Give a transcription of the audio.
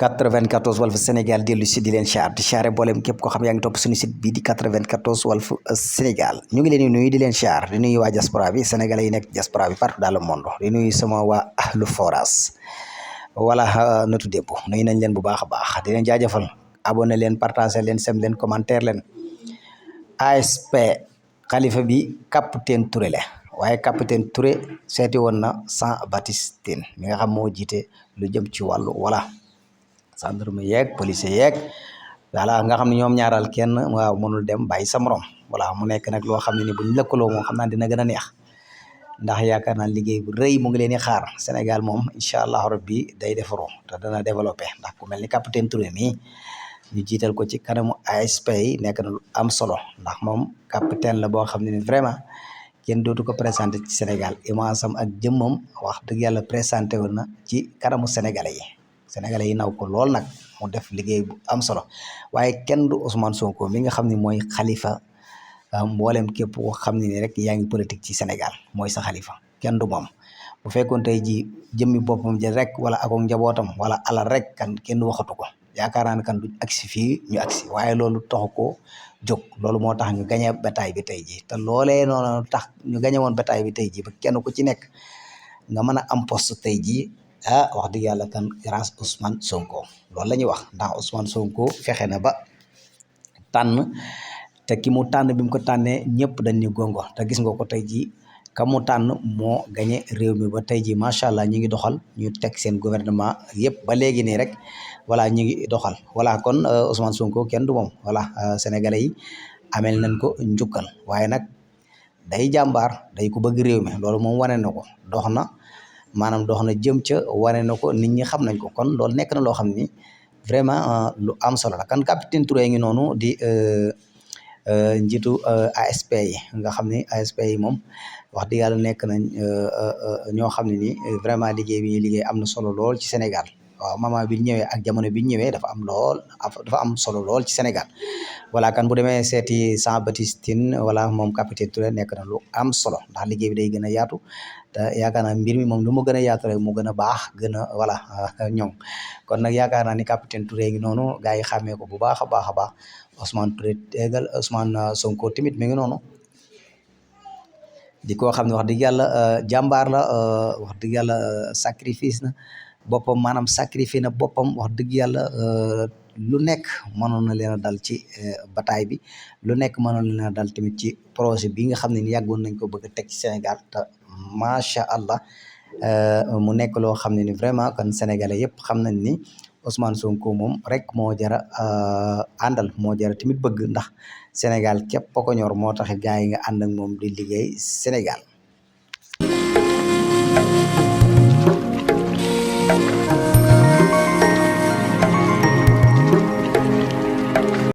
94 Walf Sénégal dellu si di leen siyaare boolem képp koo xam yaa ngi topp suñu site bii di 94 Walf Sénégal ñu ngi leen di nuyu di leen siyaar di nuyu waa diaspora bi sénégalais yi nekk diaspora bi partout dans le monde di nuyu sama waa ahlu foras wala natu dépp nuyu nañ leen bu baax a baax di leen jaajëfal abonné leen partagé leen sem leen commentaire leen ASP xalifa bi capitaine Touré la waaye capitaine Touré seeti woon na Jean-Baptiste Tine mi nga xam moo jiite lu jëm ci wàllu wala gendarme yeeg police yeeg voilà nga xam ne ñoom ñaaral kenn waaw mënul dem bàyyi sa morom voilà mu nekk nag loo xam ne ni buñ lëkkaloo moom xam naa dina gën a neex ndax yaakaar naa liggéey bu rëy mu ngi leen di xaar Sénégal moom incha allah rabbi day defaru te dana développé ndax ku mel ni capitaine Touré nii ñu jiital ko ci kanamu ASP yi nekk na lu am solo ndax moom capitaine la boo xam ne ni vraiment kenn dootu ko présenté ci Sénégal image am ak jëmmam wax dëgg yàlla présenté woon na ci kanamu sénégalais yi naw ko lool nag mu def liggéey bu am solo waaye kenn du Ousmane Sonko mi nga xam ne mooy xalifa mboolem képp koo xam ne ni rek yaa ngi politique ci Sénégal mooy sa xalifa kenn du moom bu fekkoon tey ji jëmmi boppam ji rek wala ak njabootam wala alal rek kan kenn waxatu ko yaakaar naa ne kan duñ agsi fii ñu agsi waaye loolu taxu ko jóg loolu moo tax ñu gañe bataille bi tey ji te loolee noonu tax ñu gañe woon bataille bi tey ji ba kenn ku ci nekk nga mën a am poste tey ji wax dëgg yàlla kan grâce Ousmane Sonko loolu la ñuy wax ndax Ousmane Sonko fexe na ba tànn te ki mu tànn bi mu ko tànnee ñëpp dañ ni gongo te gis nga ko tey jii ka mu tànn moo gañe réew mi ba tey jii macha allah ñu ngi doxal ñu teg seen gouvernement yëpp ba léegi nii rek voilà ñu ngi doxal voilà kon Ousmane Sonko kenn du moom voilà sénégalais yi amel nañ ko njukkal waaye nag day jàmbaar day ko bëgg réew mi loolu moom wane na ko dox na maanaam dox na jëm ca wane na ko nit ñi xam nañ ko kon loolu nekk na loo xam ni vraiment lu am solo la kan capitaine Touré ngi noonu di njiitu ASP yi nga xam ne ASP yi moom wax dëgg yàlla nekk nañ ñoo xam ne ni vraiment liggéey bi ñuy liggéey am na solo lool ci Sénégal waaw moment bi ñëwee ak jamono bi ñëwee dafa am solo lool ci Sénégal voilà kan bu demee seeti Jean-Baptiste Tine voilà moom capitaine Touré nekk na lu am solo ndax liggéey bi day gën a yaatu te yaakaar naa mbir mi moom lu mu gën a yaatu rek mu gën a baax gën a voilà ñoŋ kon nag yaakaar naa ni capitaine Touré ngi noonu gars yi xàmmee ko bu baax a baax a baax Ousmane Touré tegal Ousmane Sonko tamit mi ngi noonu di ko xam ne wax dëgg yàlla jàmbaar la wax dëgg yàlla sacrifice na boppam maanaam sacrifié na boppam wax dëgg yàlla lu nekk mënoon na leen a dal ci bataille bi lu nekk mënoon na leen a dal tamit ci projet bi nga xam ne ni yàggoon nañ ko bëgg a teg ci Sénégal te macha allah mu nekk loo xam ne ni vraiment kon sénégalais yëpp xam nañ ni Ousmane Sonko moom rek moo jara àndal moo jara tamit bëgg ndax Sénégal képp ko ñor moo tax gars yi nga ànd ak moom di liggéey Sénégal